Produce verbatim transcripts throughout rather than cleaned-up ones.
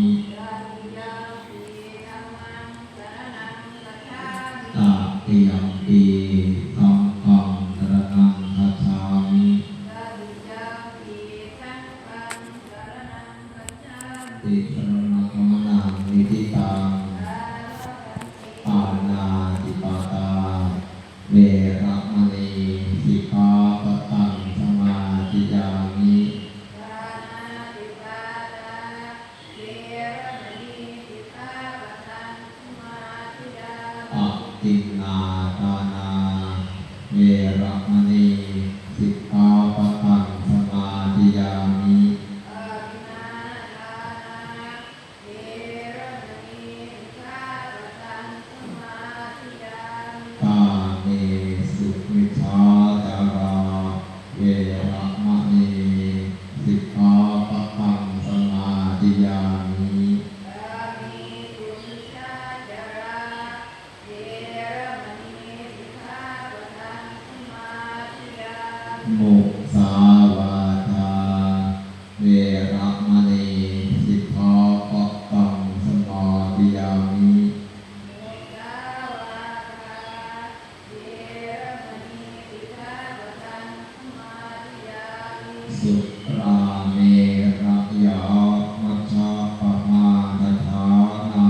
Tatiyampi dhammaṃ saraṇaṃ gacchāmi. Tatiyampi saṅghaṃ saraṇaṃ gacchāmi. Tatiyampi saṅghaṃ saraṇaṃ gacchāmi. Tisaraṇagamanaṃ niṭṭhitaṃ. Pāṇātipātā veramaṇī sikkhāpadaṃ samādiyāmi. Pāṇātipātā veramaṇī sikkhāpadaṃ samādiyāmi. Adinnādānā veramaṇī sikkhāpadaṃ samādiyāmi. Adinnādānā veramaṇī sikkhāpadaṃ samādiyāmi. Kāmesu micchācārā veramaṇī sikkhāpadaṃ samādiyāmi. Kāmesu micchācārā veramaṇī sikkhāpadaṃ samādiyāmi. Musāvādā veramaṇī sikkhāpadaṃ samādiyāmi. Musāvādā veramaṇī sikkhāpadaṃ samādiyāmi. Surāmerayamajjapamādaṭṭhānā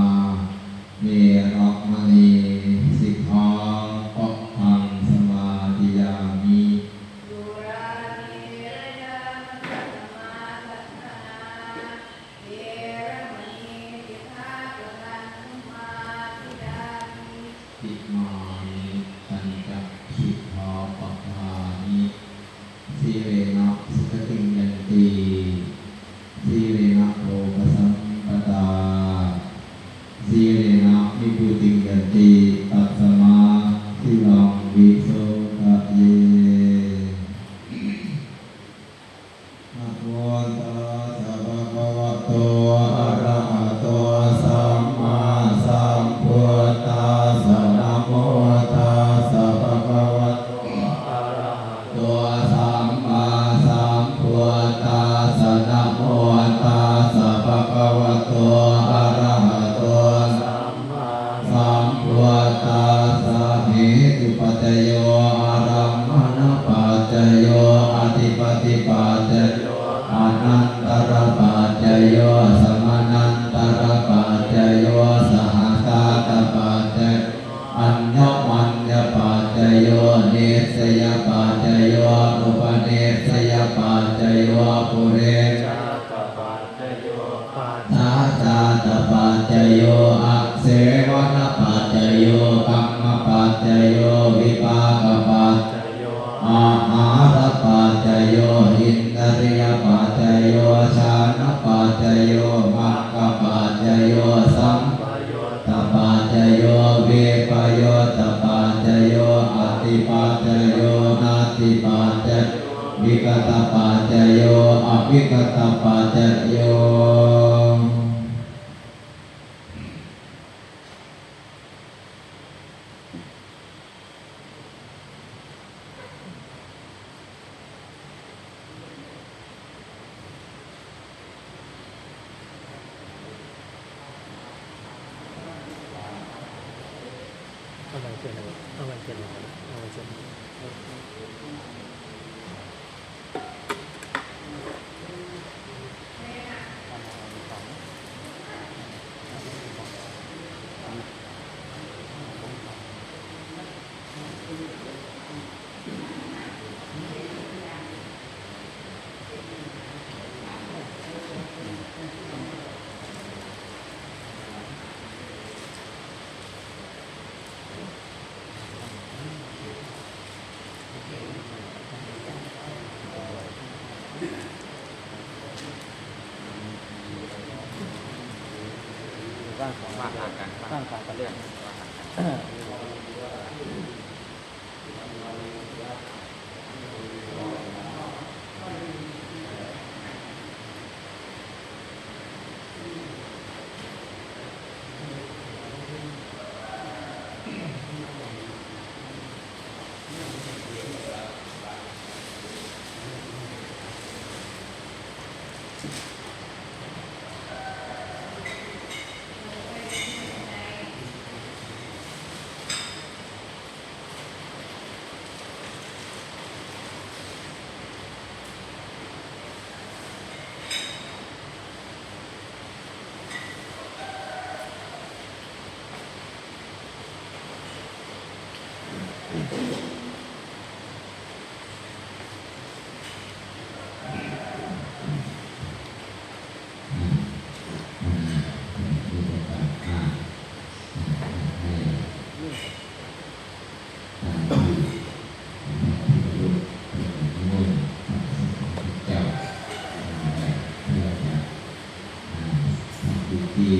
veramaṇī sikkhāpadaṃ samādiyāmi. Surāmerayamajjapamādaṭṭhānā veramaṇī sikkhāpadaṃ samādiyāmi. Imāni pañca sikkhāpadāni. Sīlena sugatiṃ yanti, sīlena bhogasampadā, sīlena nibbutiṃ yanti, tasmā sīlaṃ visodhaye. Namo tassa bhagavato arahato sammāsambuddhassa. Namo tassa bhagavato arahato sammāsambuddhassa. Namo tassa bhagavato arahato sammāsambuddhassa. Hetupaccayo, ārammaṇapaccayo, adhipatipaccayo, anantarapaccayo, samanantarapaccayo, sahajātapaccayo, aññamaññapaccayo, nissayapaccayo, upanissayapaccayo, purejātapaccayo, pacchājātapaccayo, āsevanapaccayo, kammapaccayo, vipākapaccayo, āhārapaccayo, indriyapaccayo, jhānapaccayo, maggapaccayo, sampayuttapaccayo, vippayuttapaccayo, atthipaccayo, natthipaccayo, vigatapaccayo, avigatapaccayo. ที่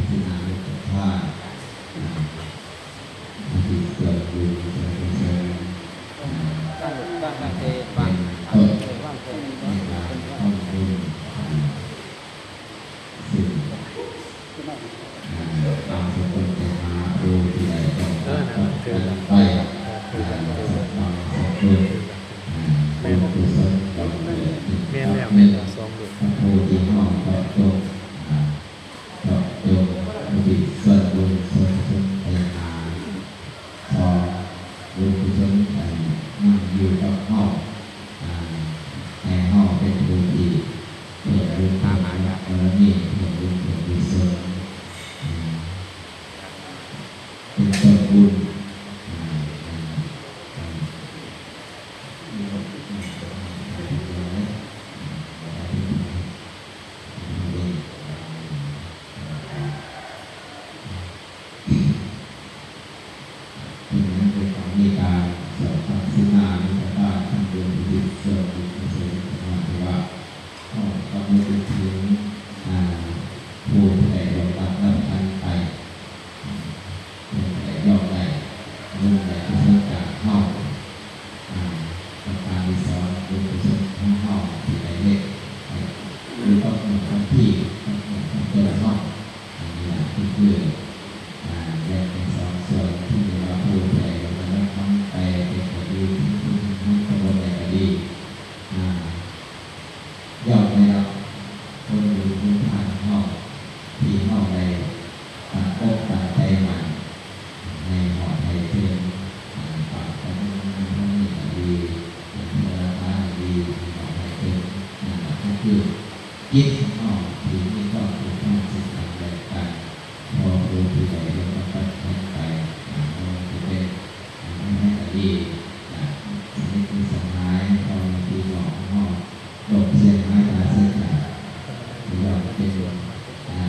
ที่นำให้กับท่าน อ่า อุทิศส่วนบุญส่วนกุศล อ่า เป็นต้นในการทำบุญ อ่า ซึ่ง อ่า ตามสมควรแก่หาผู้ที่ได้ต้องการไป อ่า สมควร อ่า บุญกุศลย่อมเกิดขึ้น แม่นแล้ว แม่นแล้ว สองลูก พระโพธิเฮาก็จง อ่า ก็จงอุทิศส่วนบุญส่วนกุศลไปหา สอง บุญกุศลอันนั้นอยู่กับเฮา อ่า ให้เฮาเป็นผู้ที่เพิ่มบุญเพิ่มบารมี เพิ่มบุญเพิ่มกุศล อ่า เป็นต้นบุญ อ่า อ่า อ่า เป็นนั้นเป็นของมีการสวดทักษิณานุปทานทำบุญอุทิศส่วนบุญกุศลสมาธิว่า ขอกำหนดถึง อ่า ผู้ที่ได้ล่วงลับดับขันไป เพิ่นก็ได้ย่อมได้บุญได้กุศลจากเฮา อ่า ประการที่สอง บุญกุศลของเฮาที่ได้เฮ็ดให้อยู่กับหมู่กับที่ กับหมู่กับตนเฮา อันนี้ล่ะคือ อ่า แบ่งเป็นสองส่วน ที่เรียกว่าผู้ที่ได้รับธรรมไปเป็นก็ดี ที่ผู้ที่ทำบุญได้ก็ดี อ่า ย่อมได้รับผลบุญผลทานของเฮา ที่เฮาได้ตั้งอกตั้งใจหมั่น ให้ฮอดให้ถึง อ่า ปรารถนาทางนี้ก็ดี อ่า เทวดาก็ดี ให้ฮอดให้ถึง นั่นล่ะก็คือจิตของเฮาที่มีความผูกพันซึ่งกันและกัน เพราะผู้ที่ได้ร่วมกันไป อ่า บ่ว่าจะเป็น อ่า แม่ก็ดี อ่า สามีสหาย พ่อแม่พี่น้องของเฮา โรคเสียหายตายเสียจาก ที่เราเป็น อ่า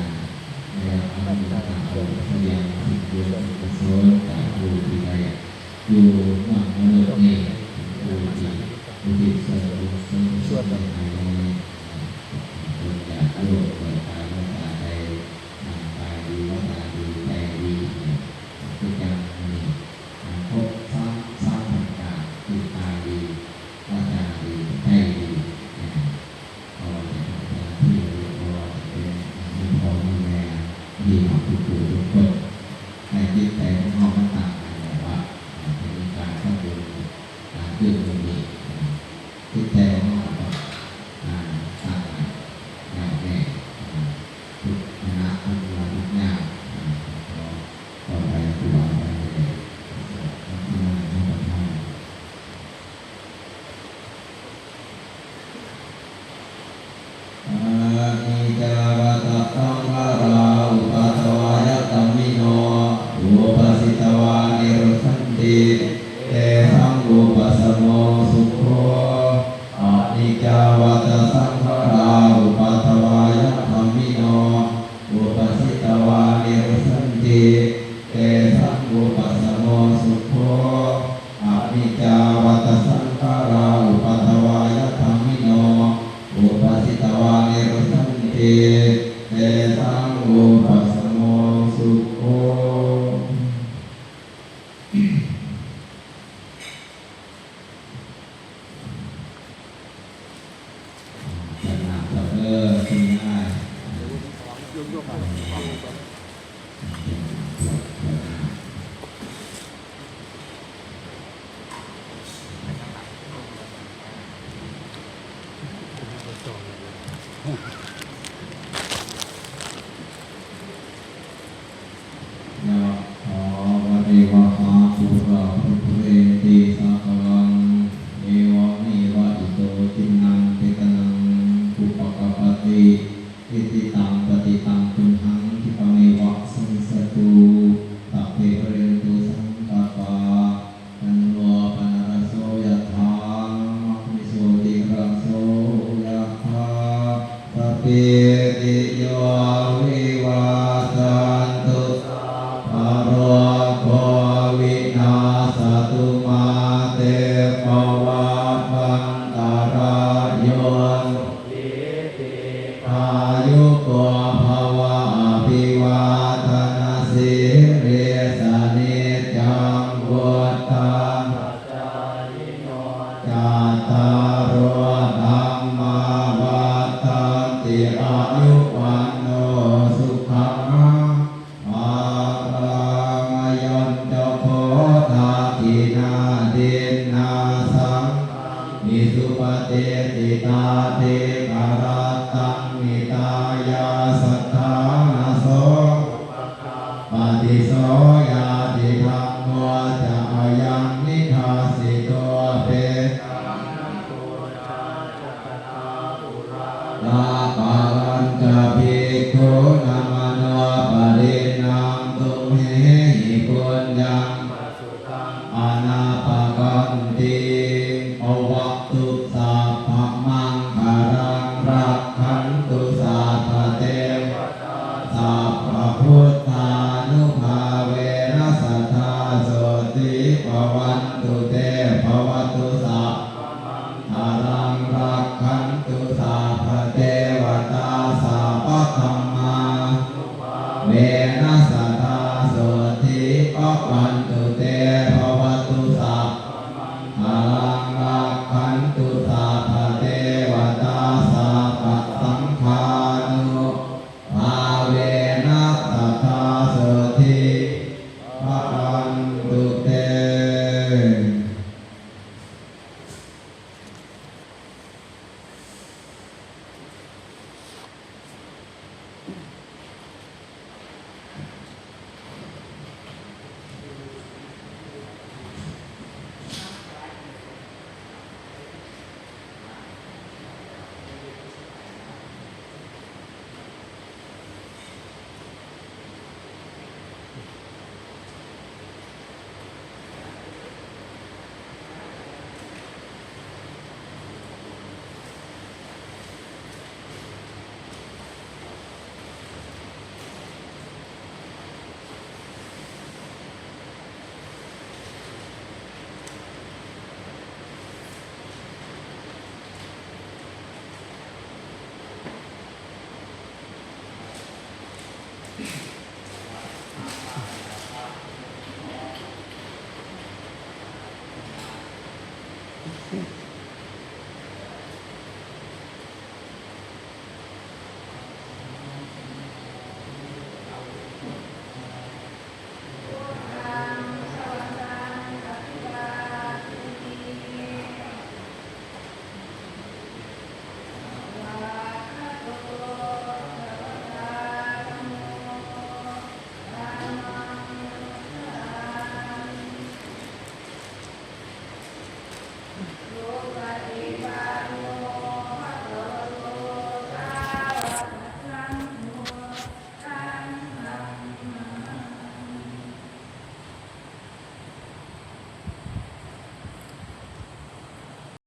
ได้รับอนุโมทนาบุญเสบียงสิ่งบุญกุศลจากผู้ที่ได้อยู่เมืองมนุษย์นี้ ผู้ที่อุทิศส่วนบุญส่วนกุศลให้ อ่า บุญญาติโยมเกิดตายเมื่อตายใด ร่างกายดี วาจาดี ใจดี เนี่ย คือจังมี อ่า ครบสาม สามประการ คือกายดี วาจาดี ใจดี เนี่ย ก็จะเป็นที่เรียกว่าเป็น อ่า มีพ่อมีแม่ พี่น้องทุกผู้ทุกคน ให้จิตใจของเฮามันตั้งมั่นแบบว่า อ่า จะมีการทำบุญ อ่า เรื่องนี้ อ่า จิตใจของเฮาก็ อ่า ตั้งมั่นแน่วแน่ อ่า ทุกขณะ ทุกเวลา ทุกยาม อ่า ขอ ขอไปครูบาอาจารย์เลย ขอบคุณมากครับ Aniccā vata saṅkhārā uppādavayadhammino, uppajjitvā nirujjhanti, tesaṃ vūpasamo sukho. Aniccā vata saṅkhārā uppādavayadhammino, uppajjitvā nirujjhanti, tesaṃ vūpasamo sukho. Aniccā vata saṅkhārā uppādavayadhammino, uppajjitvā nirujjhanti, tesaṃ vūpasamo sukho. ขนาดเจ้าเด้อคุณยาย Yathā vārivahā pūrā paripūrenti sāgaraṃ, evameva ito dinnaṃ petānaṃ upakappati. Icchitaṃ patthitaṃ tumhaṃ khippameva samijjhatu, sabbe pūrentu saṅkappā, cando paṇṇaraso yathā, maṇi jotiraso yathā. Sabbītiyo vivajjantu, sabbarogo vinassatu, mā te bhavatvantarāyo, sukhī dīghāyuko bhava. satthā na so paṭiso ñātidhammo ca ayaṃ nidassito pe tā bhavañca bhikkhūnamanuppadinnaṃ tumhehi puññaṃ pasutaṃ anappakantiṃ. Bhavatu sabbamaṅgalaṃ rakkhantu sabbadevatā sabbabuddhānubhāvena sadā sotthī bhavantu te. Bhavatu sabbamaṅgalaṃ rakkhantu sabbadevatā sabbadhammānubhāvena sadā sotthī bhavantu te. Bhavatu sabbamaṅgalaṃ rakkhantu sabbadevatā sabbasaṅghānubhāvena sadā sotthī bhavantu te.